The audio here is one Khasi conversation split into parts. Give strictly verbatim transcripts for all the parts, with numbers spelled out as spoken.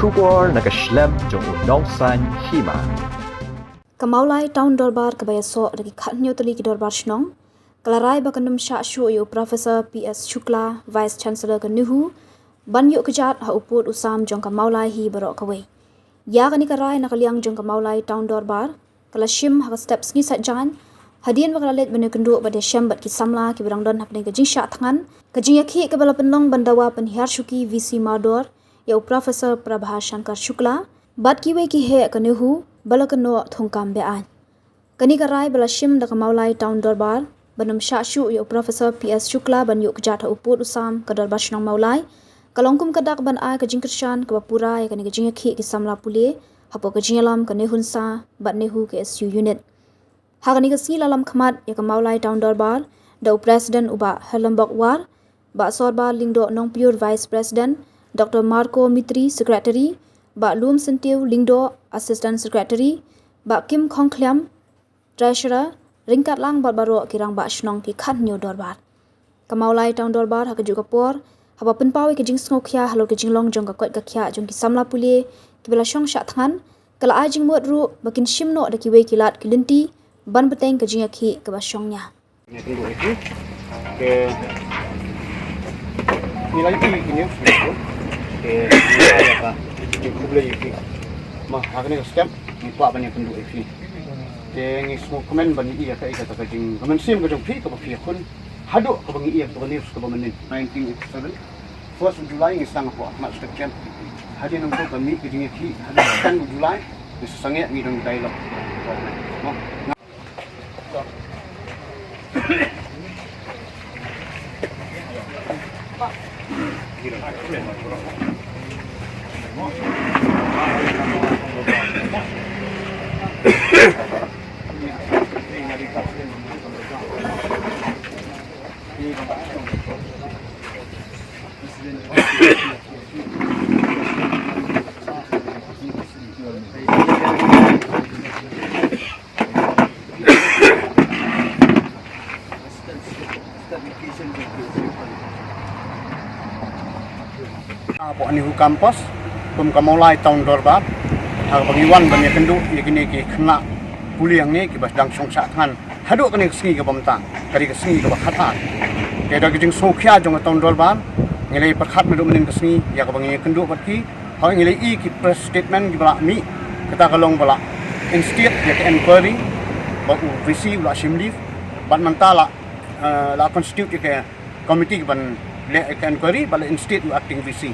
Khubor na ka shlem jong u Nongsaiñ Hima. Ka Mawlai Town Dorbar kaba ïasoh da ki khathynñiew tylli ki dorbar shnong, ka la rai ba kan ym shah shuh ïa u Professor P S Shukla, Vice Chancellor ka NEHU, ban ïuh kjat ha u pud u sam jong ka Mawlai hi baroh kawei. Ïa kane ka rai na ka liang jong ka Mawlai Town Dorbar, ka la shim ha ka step sngi Saitjaiñ, hadien ba ka la leit ban ïakynduh bad ïashem bad ki samla kiba dang don hapdeng ka jingshah thngan ka jingïakhih kaba la pynlong ban dawa pynhiar shuki VC Mawdor ïa u Professor Prabha Shankar Shukla bad kiwei ki heh ka NEHU ba la kynnoh thungkam be-aiñ. Kane ka rai ba la shim da ka Mawlai Town Dorbar ban ym shah shuh ïa u Professor P S Shukla ban ïuh kjat ha u pud u sam ka Dorbar Shnong Mawlai, ka long kum ka dak ban ai ka jingkyrshan kaba pura ïa kane ka jingïakhih ki samla pule hapoh ka jingïalam ka NEHUNSA bad NEHU KSU Unit. Ha kane ka sngi la lam khmat ïa ka Mawlai Town Dorbar da u President u Bah Herlambok War, Bah Sorba Lyngdoh Nongpyiur, Vice President, Doctor Marco Mitri, Secretary, Bah Lum Syntiew Lyngdoh, Assistant Secretary, Bah Kim Khongkhliam, Treasurer, ryngkat lang bad baroh ki rangbah shnong ki khathynñiew dorbar. Ka Mawlai Town Dorbar ha kajuh ka por, haba pynpaw ïa ka jingsngewkhia halor ka jinglong jong ka koit ka khiah jong ki samla pule kiba la shong shah thngan, ka la ai jingmut ruh ba kin shim noh da kiwei ki lad ki lynti ban bteng ka jingïakhih kaba shongnia. Ngi kynduh ïa ki. Te ngi la ïohi ïa ki news. Te ngi la ïa ka jingkhublei ïa ki. Ma ha kane ka step ngi kwah ban ïakynduh ïa ki. Te ngi sngewkmen ban ïohi ïa ka, ïa kata ka jing, ka mynsiem ka jong phi kaba phi ïakhun haduh kaba ngi ïohi ïa ka news kaba mynnin. Nineteen eighty-seven, first of July ngi sdang hapoh Ahmad Step Camp. Hadien nangta ka mih ka jingïakhih haduh ten of July ngi sa sangeh ngi don dialogue. Hapoh NEHU campus, kum ka Mawlai Town Dorbar, ha kaba ngi wan ban ïakynduh ïa kine ki khynnah pule hangne kiba dang shong shah thngan haduh kane ka sngi kaba mynta, ka dei ka sngi kaba khatar. Te da ka jingsngewkhia jong ka Town Dorbar, ngi la ïa pyrkhat naduh mynnin ka sngi ïa kaba ngi ïakynduh bad ki, haba ngi la ïohi ki press statement kiba la mih, kata ka long ba la instate ïa ka inquiry bad u VC u la shim leave, bad mynta la, eh, la constitute ïa ka committee ban leh ïa ka inquiry bad la instate u acting VC.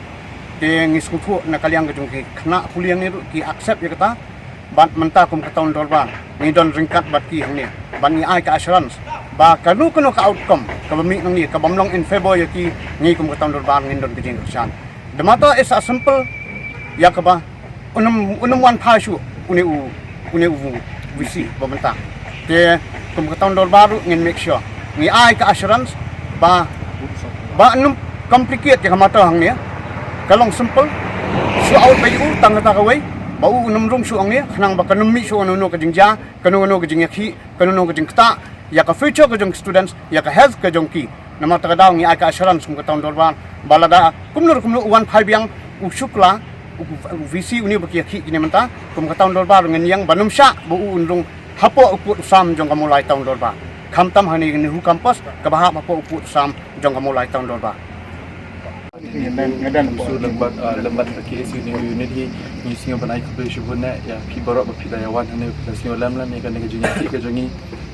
Te ngi sngewthuh na ka liang ka jong ki khynnah pule hangne ruh ki accept ïa kata. Bad mynta kum ka Town Dorbar ngi don ryngkat bad ki hangne ban ngi ai ka assurance ba kano kano ka outcome kaba mih nangne kabym long in favour ïa ki, ngi kum ka Town Dorbar ngin don ka jingkyrshan. The matter is as simple ïa kaba un ym, un ym wan phai shuh une u, une u VC ba mynta. Te kum ka Town Dorbar ruh ngin make sure ngi ai ka assurance ba, ba un ym complicate ïa ka matter hangne. Ka long simple. Sort out beit ïa u tang kata kawei, ba u un ym rung shuh hangne, khnang ba kan ym mih shuh kano kano ka jingjia, kano kano ka jingïakhih, kano kano ka jingktah ïa ka future ka jong ki students, ïa ka health ka jong ki. Namar kata ka daw ngi ai ka assurance kum ka Town Dorbar ba lada kumno kumno u wan phai biang u Shukla, u, u VC une ba ki ïakhih kine mynta, kum ka Town Dorbar ngin ïeng ban ym shah ba u un rung hapoh u pud u sam jong ka Mawlai Town Dorbar, khamtam hangne ha NEHU campus kaba hap hapoh u pud u sam jong ka Mawlai Town Dorbar. Nga don, nga don, lem bad, ah, lem bad ka KSU NEHU unit hi, ngi sngew ban ai khublei shibun ïa phi baroh ba phi da ïa wan hangne, phi da sngew lem lem ïa kane ka jingïakhih ka jong ngi,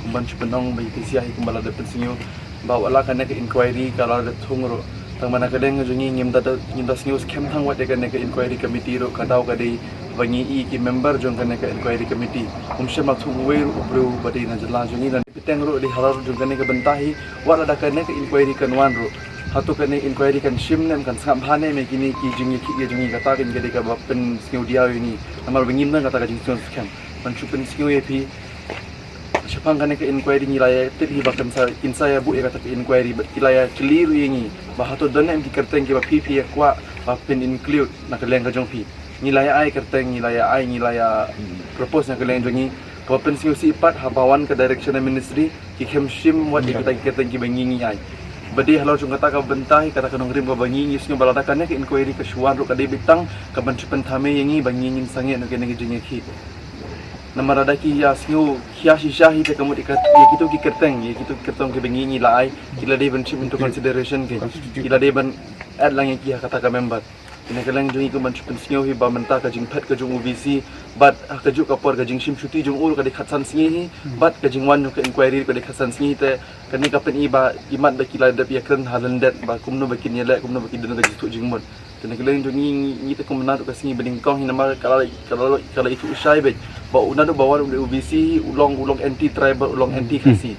kumban shu pynlong ba ïa phi sha hi kumba la dep pynsngew ba wat la kane ka inquiry ka la dep thung ruh, tang ba na ka liang ka jong ngi ngim da, ngim da sngew skhem tang wat ïa kane ka inquiry committee ruh, ka daw ka dei ba ngi i ki member jong kane ka inquiry committee. Ym shym la thung uwei ruh u briew ba dei na jylla jong ngi, lane bteng ruh dei halor jong kane ka bynta hi. Wat lada kane ka inquiry kan wan ruh, hato kane inquiry kan shim ne em, kan sngap bha ne em ïa kine ki jingïakhih jong ngi? Kata kan ka dei kaba pynsngewdiaw ïa ngi, namar ba ngim don kata ka jingsngewskhem. Ban shu pynsngew ïa phi, shaphang kane ka inquiry ngi la ïa tip hi ba kan sa, kin sa ïa buh ïa kata ka inquiry, bad ki la ïa kylli ruh ïa ngi ba hato don ne em ki kyrteng kiba phi, phi ïa kwah ba phin include na ka liang ka jong phi. Ngi la ïa ai kyrteng, ngi la ïa ai, ngi la ïa propose na ka liang jong ngi. Kaba pynsngewsih pat, haba wan ka direction na ministry, ki khlem shim wat ïa kita ki kyrteng kiba ngi ngi ai. Ba dei halor jong kata ka bynta hi kata ka nongrim kaba ngi ngi sngew ba lada kane ka inquiry ka shu wan ruh ka dei beit tang kaban shu pynthame ïa ngi ba ngi ngin sangeh na kane ka jingïakhih. Namar lada ki ïa sngew khia shisha hi te ka mut ïa ka, ïa kito ki kyrteng, ïa kito ki kyrteng kiba ngi ngi la ai, ki la dei ban shim into consideration ki. Ki la dei ban add lang ïa ki ha kata ka member. Kane ka liang jong ngi kumban shu pynsngew hi ba mynta ka jingphet ka jong u V C bad ha kajuh ka por ka jingshim shuti jong u ruh ka dei khatsan sngi hi bad ka jingwan jong ka inquiry ruh ka dei khatsan sngi hi te kane ka pyni ba imat ba ki la dep ïakren ha lyndet ba kumno ba kin ïaleh kumno ba kin don ka jingthoh jingmut. Te na ka liang jong ngi ngi te kumno ruh ka sngi ba nyngkong hi namar ka la ka la ka la ithuh shai beit ba u naduh ba wan u dei u V C hi u long u long anti tribal u long anti Khasi.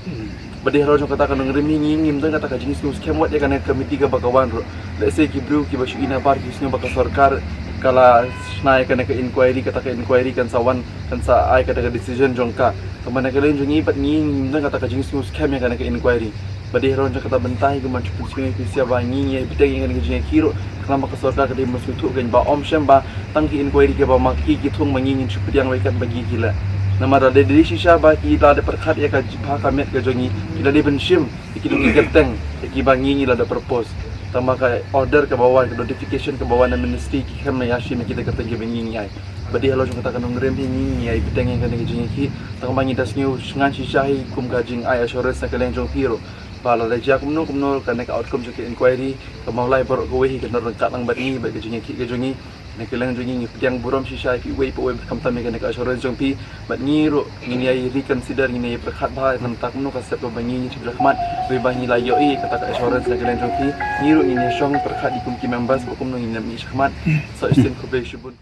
Ba dei halor jong kata ka nongrim hi ngi ngim don kata ka jingsngew skhem wat ïa kane ka committee kaba ka wan ruh. Let's say ki briew kiba shu i nabar ki sngew ba ka sorkar ka la shna ïa kane ka inquiry, kata ka inquiry kan sa wan kan sa ai kata ka decision jong ka. Tangba na ka liang jong ngi bad ngi ngim don kata ka jingsngew skhem ïa kane ka inquiry. Ba dei halor jong kata bynta hi kumban shu pynsngew ïa phi sha ba ngi ngi ïa bteng ïa kane ka jingïakhih ruh. Khnang ba ka sorkar ka dei ban sngewthuh kein ba ym shym ba tang ki inquiry kiba ma ki ki thung ma ngi ngin shu pdiang wei kat ba ki ki leh. Namar da dei dei shisha ba ki la dei pyrkhat ïa ka jingpha ka met ka jong ngi ki la dei ban shim ïa ki dei ki kyrteng ïa kiba ngi ngi la dei propose. Tangba ka order kaba wan ka notification kaba wan na ministry ki khlem la ïa shim ïa ki dei kyrteng kiba ngi ngi ai. Ba dei halor jong kata ka nongrim hi ngi ngi ïa bteng ïa kane ka jingïakhih tangba ngi da sngew shngain shisha hi kum ka jingai assurance na ka liang jong phi ruh. Ba la dei jia kumno kumno kane ka outcome jong ka inquiry ka mawlai baroh kawei hi kan don ryngkat lang bad ngi bad ka jingïakhih ka jong ngi. Na ka liang jong ngi ngi pdiang burom shisha ïa phi uwei pa uwei bad khamtam ïa kane ka assurance jong phi bad ngi ruh ngin ïa reconsider ngin ïa pyrkhat bha na ka bynta kumno ka step kaba ngi ngi shu pyrkhat wei ba ngi la ïohi kata ka assurance na ka liang jong phi. Ngi ruh ngin ïa shong pyrkhat ïa kum ki members ba kumno ngin ïa mih shakhmat. Sa shisien khublei shibun.